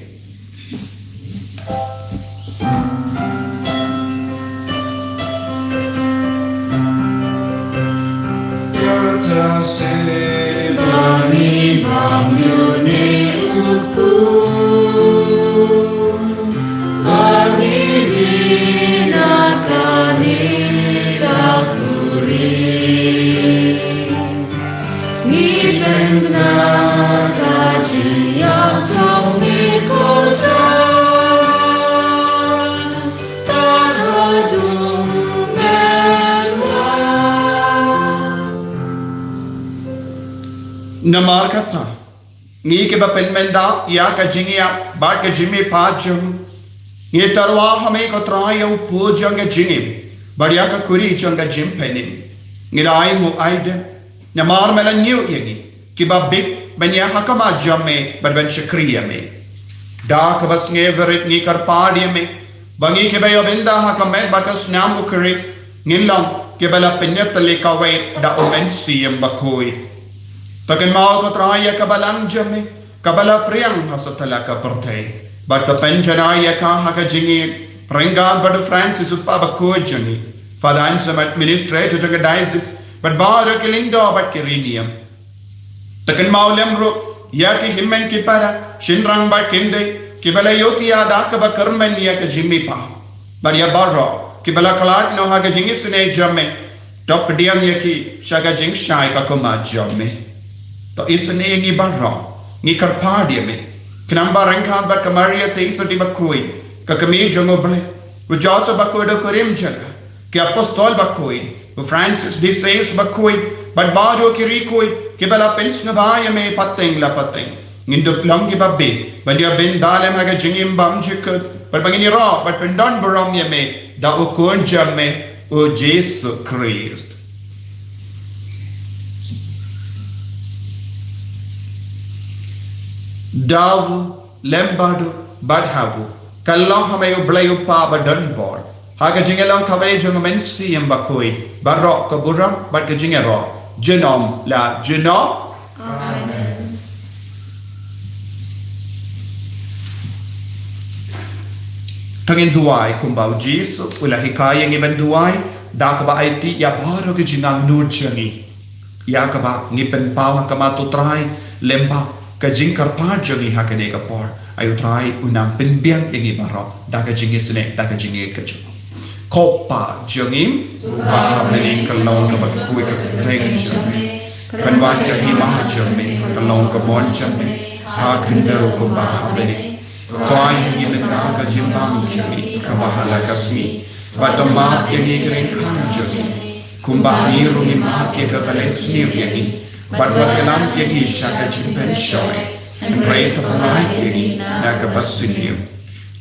Namar kata, ngi kiba pynmynda ïa ka jingïap bad ka jingmihpat jong ngi, tyrwa ha me ko Trai ïa u pud jong ka jingim bad ïa ka kuri jong ka jingpynim. Ngi la ai nguh ai dep namar me la ñiew ïa ngi kiba bit ban ïa ha khmat jong me bad ban shakri ïa me. Da kaba sngewrit ngi kyrpad ïa me ba ngi kiba ïoh bynta ha ka met bad ka snam u Khrist ngin long kiba la pynïatylli kawei da u Mynsiem Bakhuid. To kynmaw ko Trai ïa ka balang jong me kaba la pdiang ha satlak ka pyrthei bad ka pynjanai ïa ka ha ka jingïeit ryngkat bad u Francis u Papa bakhuid jong ngi, Father Anselm administrator jong ka diocese bad baroh ki lyngdoh bad ki riewniam. To kynmaw lem ruh ïa ki hynmen ki para, shynrang bad kynthei kiba la ïoh ïa da kaba kyrmen ïa ka jingmihpat bad ïa baroh kiba la khlad noh ha ka jingisynei jong me. To pdiang ïa ki sha ka jingshai ka khmat jong me. To isynei ïa ngi baroh, ngi kyrpad ïa me. Khnang ba ryngkat bad ka Maria Theisotti bakhuid, ka kmie jong u Blei, u Joseph bakhuid u kurim jong ka, ki apostol bakhuid, u Francis de Sales bakhuid bad baroh ki riewkhuid kiba la pynsngewbha ïa me pateng la pateng, ngin dup long kiba bit ban ïoh bynta lem ha ka jingim bymjukut bad ba ngin ïaroh bad pyndon burom ïa me da u Khun jong me u Jisu Khrist. Da u lem bad u bad ha u, ka long ha me u Blei u Kpa badonbor, ha ka jingïalong kawei jong u Mynsiem Bakhuid, baroh ka burom bad ka jingïaroh junom la junom. Amen. To ngin duwai kumba u Jisu u la hikai ïa ngi ban duwai, da kaba aiti ïa baroh ki jingangnud jong ngi, ïa kaba ngi pynpaw ha khmat u Trai lyngba ka jingkyrpad jong ngi ha kane ka por. Ai u Trai un nang pynbiang ïa ngi baroh da ka jingisynei, da ka jingïeit ka jong u. Ko Pa jong ngi uba ha bneng, ka long kaba kyrkhu ïa ka kyrteng jong me, kan wan ïa ka hima jong me, ka long ka mon jong me ha khyndew kumba ha bneng. To ai ha ngi mynta ka jingbam jong ngi kaba ha la ka sngi, bad to map ïa ngi ki ryngkang jong ngi, kumba ngi ruh ngi map ïa kiba la sniew ïa ngi, bad wat ïalam ïa ngi sha ka jingpynshoi, hynrei to pyllait ïa ngi na kaba sniew.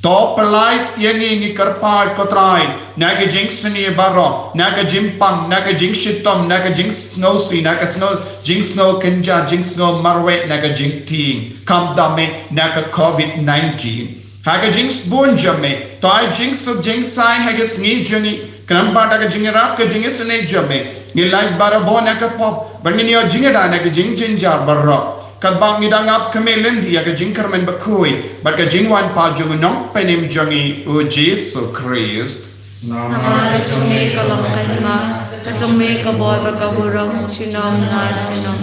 To pyllait ïa ngi, ngi kyrpad ko Trai, na ka jingsniew baroh, na ka jingpang, na ka jingshitom, na ka jingsngewsih, na ka sngew, jingsngew kynja, jingsngew marwei, na ka jingtieng, khamtam eh na ka covid nineteen. Ha ka jingsbun jong me, to ai jingsuk jingsaiñ ha ka sngi jong ngi, khnang ba da ka jingïarap ka jingisynei jong me, ngin lait barabor na ka pop, bad ngin ïoh jingïada na ka jingjynjar baroh, katba ngi dang ap khmih lynti ïa ka jingkyrmen bakhuid bad ka jingwan pat jong u Nongpynim jong ngi u Jisu Khrist. Namar ka jong me ka long ka hima, ka jong me ka bor bad ka burom junom la junom.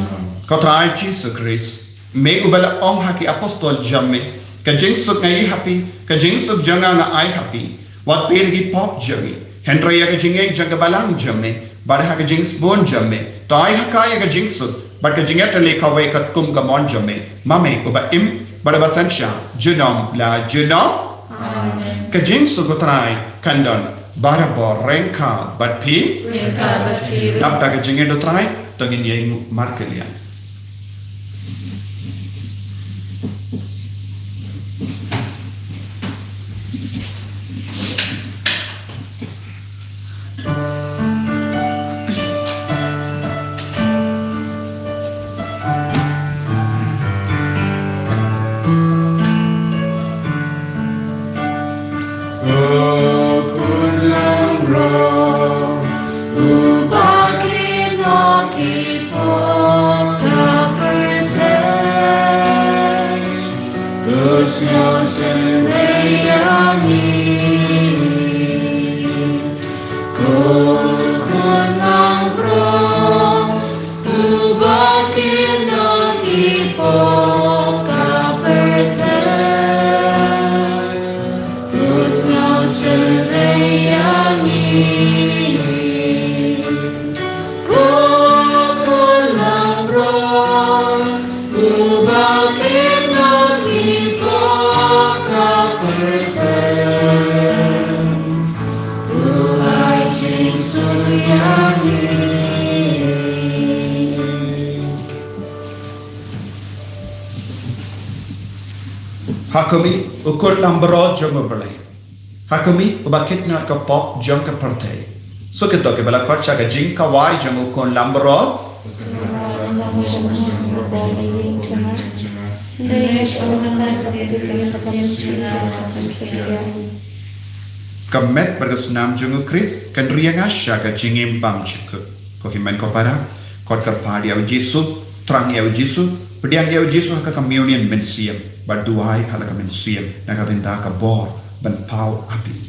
Ko Trai Jisu Khrist, me uba la ong ha ki apostol jong me, ka jingsuk nga ai ha phi, ka jingsuk jong nga nga ai ha phi. Wat peit ha ki pop jong ngi, hynrei ïa ka jingïeit jong ka balang jong me, bad ha ka jingsbun jong me, to ai ha ka ïa ka jingsuk bad ka jingïatylli kawei katkum ka mon jong me, ma me uba im bad uba synshar junom la junom. Amen. Ka jingsuk u Trai kan don barabor ryngkat bad phi. Ryngkat bad phi ruh. Dap da ka jingïeit u Trai, to ngin ïainguh markylliang. Ha khmih, u khun lambrot jong U Blei. Ha khmih, uba khitnat ka pop jong ka pyrthei. Suk ïa to kiba la khot sha ka jingkhawai jong u khun lambrot. Ka met bad ka snam jong U Khrist kan ri ïa nga sha ka jingim bymjukut. Ko hynmen ko para, khot kyrpad ïa U Jisu, thrang ïa U Jisu, pdiang ïa U Jisu ha ka communion mynsiem, bad duwai ha la ka mynsiem na ka bynta ka bor ban paw ha phi.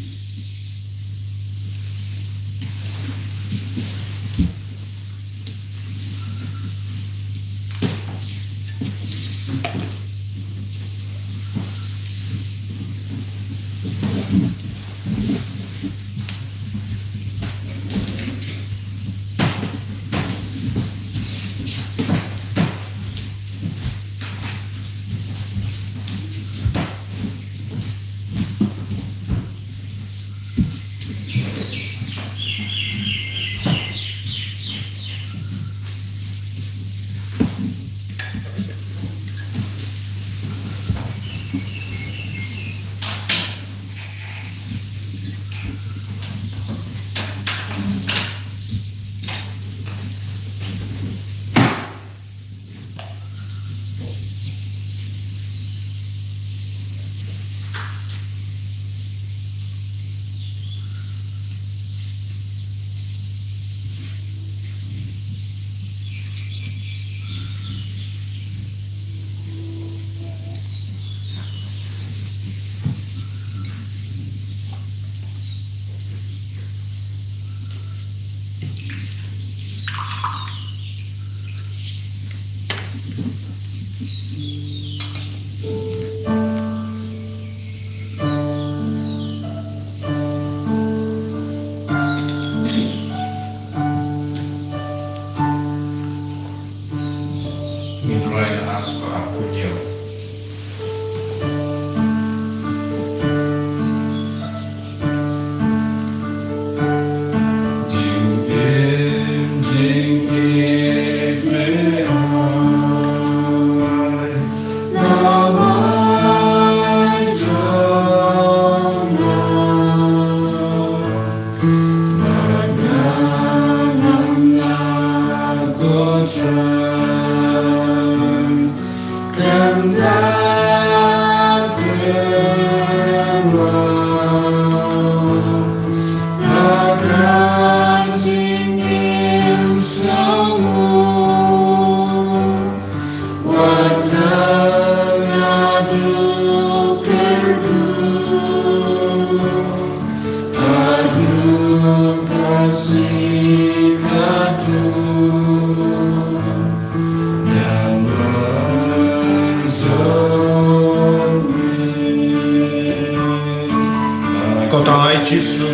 Ko Trai Jisu,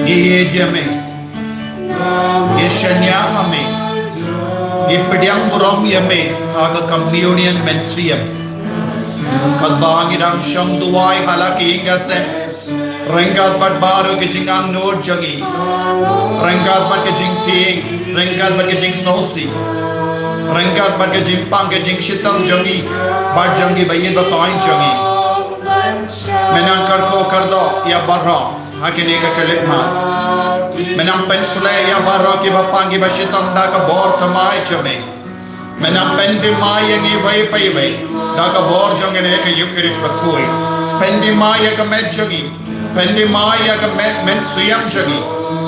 ngi ïeit ïa me, ngi shaniah ha me, ngi pdiang burom ïa me ha ka communion mynsiem. Katba ngi dang shong duwai ha la ki ïing ki sem, ryngkat bad baroh ki jingangnud jong ngi, ryngkat bad ki jingtieng, ryngkat bad ki jingsngewsih, ryngkat bad ki jingpang ki jingshitom jong ngi bad jong ki ba ïeit ba taiñ jong ngi. Men nang kyrkhu kyrdoh ïa baroh ha kane ka khyllipmat. Men nang pynshlei ïa baroh kiba pang kiba shitom da ka bor thymmai jong me. Men nang pynthymmai ïa ngi iwei pa iwei da ka bor jong kane ka Eukharist bakhuid. Pynthymmai ïa ka met jong ngi, pynthymmai ïa ka met mynsiem jong ngi,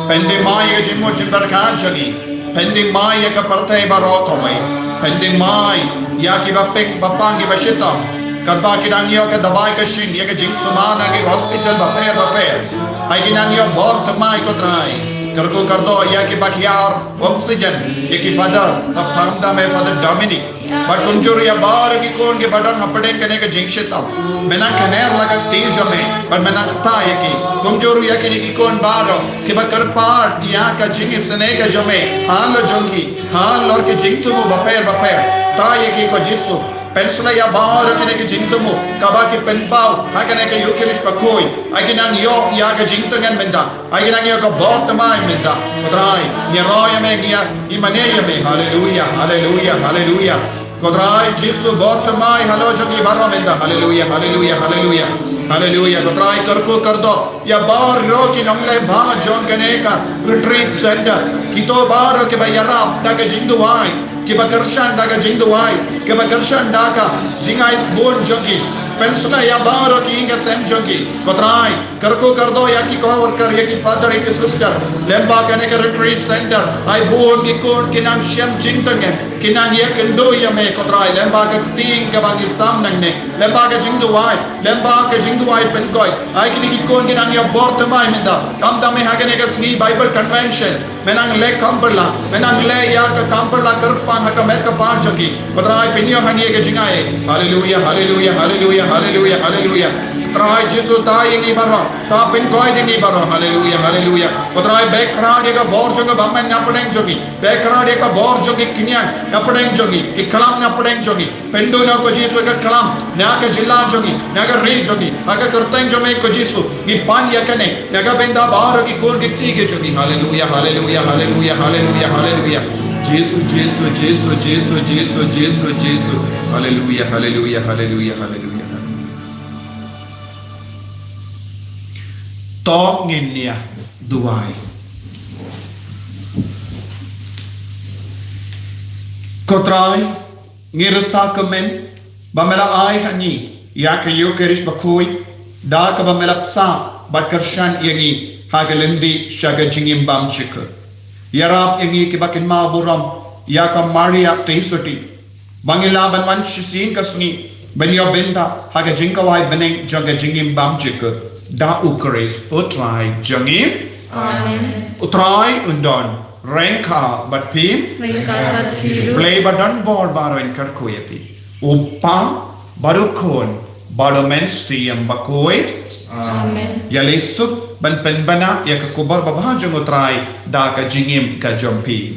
pynthymmai ïa ka jingmut jingpyrkhat jong ngi, pynthymmai ïa ka pyrthei baroh kawei, pynthymmai ïa kiba pang, ba pang kiba shitom. Katba ki dang ïoh ka dawai ka shing ïa ka jingsumar na ki hospital bapher bapher, ai ki nang ïoh bor thymmai ko Trai. Kyrkhu kyrdoh ïa kiba hiar oxygen ïa ki Father, ba pang da me Father Dominic. Bad kumjuh ruh ïa baroh ki khun kiba don hapdeng kane ka jingshitom. Men nang kner la ka kti jong me bad men nang kta ïa ki. Kumjuh ruh ïa kine ki khun baroh kiba kyrpad ïa ka jingisynei ka jong me halor jong ki, halor ki jingthmu bapher bapher. Kta ïa ki ko Jisu. Pynshlei ïa baroh kine ki jingthmu kaba ki pynpaw ha kane ka Eukharist bakhuid. Ai ki nang ïoh ïa ka jingtngen mynta. Ai ki nang ïoh ka bor thymmai mynta. Ko Trai, ngi ïaroh ïa me, ngi ïa, ngi mane ïa me. Haleluia, haleluia, haleluia. Ko Trai Jisu, bor thymmai halor jong ngi baroh mynta. Haleluya, haleluya, haleluya. Haleluya. Ko Trai, kyrkhu kyrdoh ïa baroh ki nongleh bha jong kane ka retreat center. Kito baroh kiba ïarap da ka jingduwai, kiba kyrshan da ka jingduwai, kiba kyrshan da ka jingai sbun jong ki. Pynsngewbha ïa baroh ki ïing ka sem jong ki. Ko Trai, kyrkhu kyrdoh ïa ki co-worker, ïa ki father, ïa ki sister. Lyngba kane ka retreat center, ai bun ki khun ki nang shem jingtngen, ki nang ïakynduh ïa me, ko Trai, lyngba ka ktien kaba ngi sam nangne, lyngba ka jingduwai, lyngba ka jingduwai pynkoit. Ai kine ki khun ki nang ïa bor thymmai mynta. Khamtam eh ha kane ka sngi Bible convention, me nang leh kam pyrla, me nang leh ïa ka kam pyrla kyrpang ha ka met ka pan jong ki. Ko Trai, pynïoh ha ngi ka jingai. Haleluya, haleluya, haleluya, haleluya, haleluya. Trai Jisu, tai ïa ngi baroh, tai pynkoit ïa ngi baroh. Haleluya, haleluya. Ko Trai, bakhraw ïa ka bor jong ka bamon na pdeng jong ngi, bakhraw ïa ka bor jong ki khñiang na pdeng jong ngi, ki khlam na pdeng jong ngi. Pynduh noh ko Jisu ka khlam na ka jylla jong ngi, na ka ri jong ngi, ha ka kyrteng jong me ko Jisu. Ngi pan ïa kane na ka bynta baroh ki khun ki kti ki jong ngi. Haleluya, haleluya, haleluya, haleluya, haleluya. Jisu, Jisu, Jisu, Jisu, Jisu, Jisu, Jisu. Haleluya, haleluya, haleluya, haleluya, haleluya. To ngin ïa duwai. Ko Trai, ngi rsa kmen ba me la ai ha ngi ïa ka Eucharist bakhuid, da kaba me la bsa bad kyrshan ïa ngi ha ka lynti sha ka jingim bymjukut. Ïarap ïa ngi kiba kynmaw burom ïa ka Maria Theisotti, ba ngin lah ban wan shisien ka sngi ban ïoh bynta ha ka jingkhawai bneng jong ka jingim bymjukut. Da U Khrist U Trai jong ngi. Amen. U Trai un don ryngkat bad phi. Ryngkat bad phi ruh. Blei ba don bor baroh un kyrkhu ïa phi. U Kpa, bad U Khun, bad U Mynsiem Bakhuid. Amen. Ïa leit suk ban pynbna ïa ka khubor babha jong U Trai da ka jingim ka jong phi.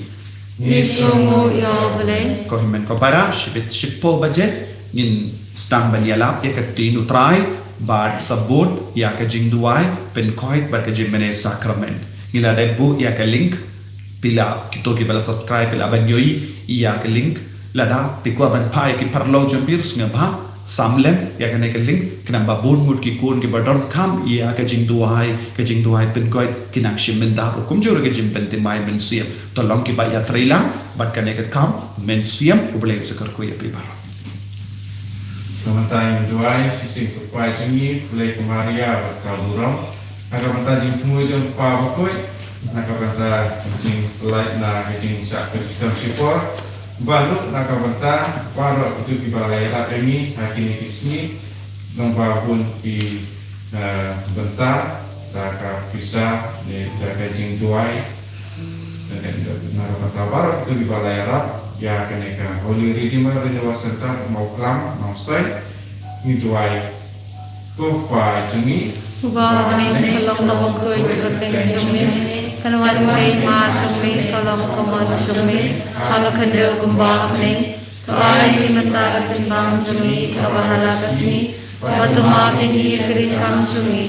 Ngi sngewnguh ïa U Blei. Ko hynmen ko para, shibit shiphew baje ngin sdang ban ïalap ïa ka ktien U Trai bad sabut ïa ka jingduwai pynkoit bad ka jingmane sakramen. Ngi la dep buh ïa ka link. Phi lah, kito kiba la subscribe phi lah ban ïohi ïa ka link. Lada phi kwah ban phah ïa ki paralok jong phi ruh sngewbha sam lem ïa kane ka link, khnang ba bun ngut ki khun kiba donkam ïa ka jingduwai, ka jingduwai pynkoit, kin nang shim bynta ruh kumjuh ruh ka jingpynthymmai mynsiem. To long kiba ïatrei lang bad kane ka kam mynsiem. U Blei un sa kyrkhu ïa phi baroh. Ka bynta jong ngi duwai, shisien kyrpad jong ngi, Blei, ko Maria bad ka burom. Na ka bynta jingthmu jong U Kpa Bakhuid, na ka bynta jingpyllait na ka jingshah kyrkieh shipor, bad ruh na ka bynta baroh kito kiba la ïarap ïa ngi ha kine ki sngi, nang ba bun ki, eh, bynta da ka pisa ne da ka jingduwai. Na ka bynta baroh kito kiba la ïarap ïa kane ka Holy Redeemer Renewal Center, Mawkhlam, Nongstoiñ, ngi duwai. Ko Kpa jong ngi uba ha bneng, ka long kaba khuid ka kyrteng jong me, kan wan ka hima jong me, ka long ka mon jong me ha ka khyndew kumba ha bneng. To ai ïa ngi mynta ka jingbam jong ngi kaba ha la ka sngi, bad to map ïa ngi ïa ki jingkam jong ngi,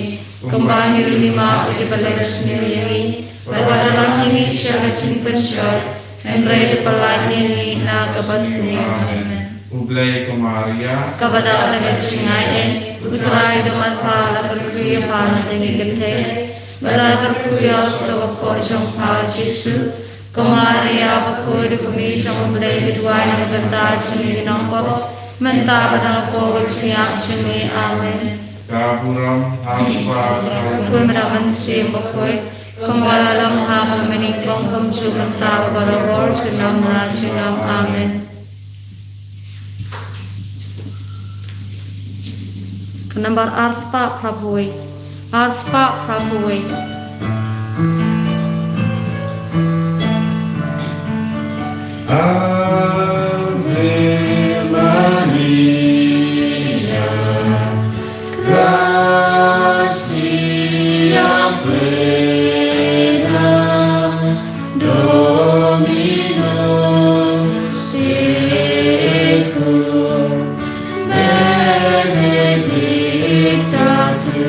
kumba ngi ruh ngi map ïa kiba leh sniew ïa ngi, bad wat la lam ïa ngi sha ka jingpynshoi, hynrei to pyllait ïa ngi na kaba sniew. Amen. U Blei, ko Maria, kaba dap na ka jingaiei, U Trai u don bad pha, la kyrkhu ïa pha na ka bynta ki kynthei, bad la kyrkhu ïa u sawkpoh jong pha U Jisu. Ko Maria bakhuid, ko Kmie jong U Blei, to duwai na ka bynta jong ngi ki nongpop, mynta bad ha ka por ka jingïap jong ngi. Amen. Ka burom ha U Kpa, ha U Khun, bad ha U Mynsiem Bakhuid, kumba la long ha ka mynnyngkong, kumjuh mynta, bad barabor, junom la junom. Amen. Ka nambar arspah phraphew wei. Arspah phraphew wei. Ave Maria, gratia plena, Dominus tecum, benedicta tu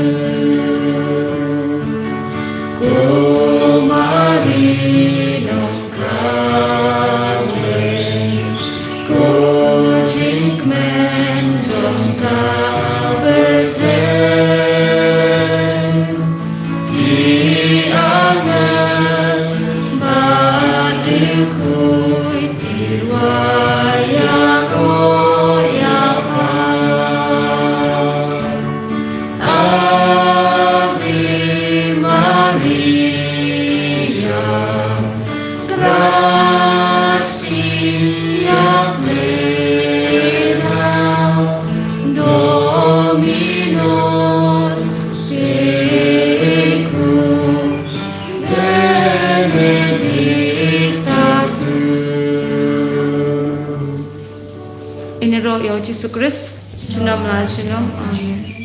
cum mulieribus, Jisu Khrist. Junom la junom. Amen.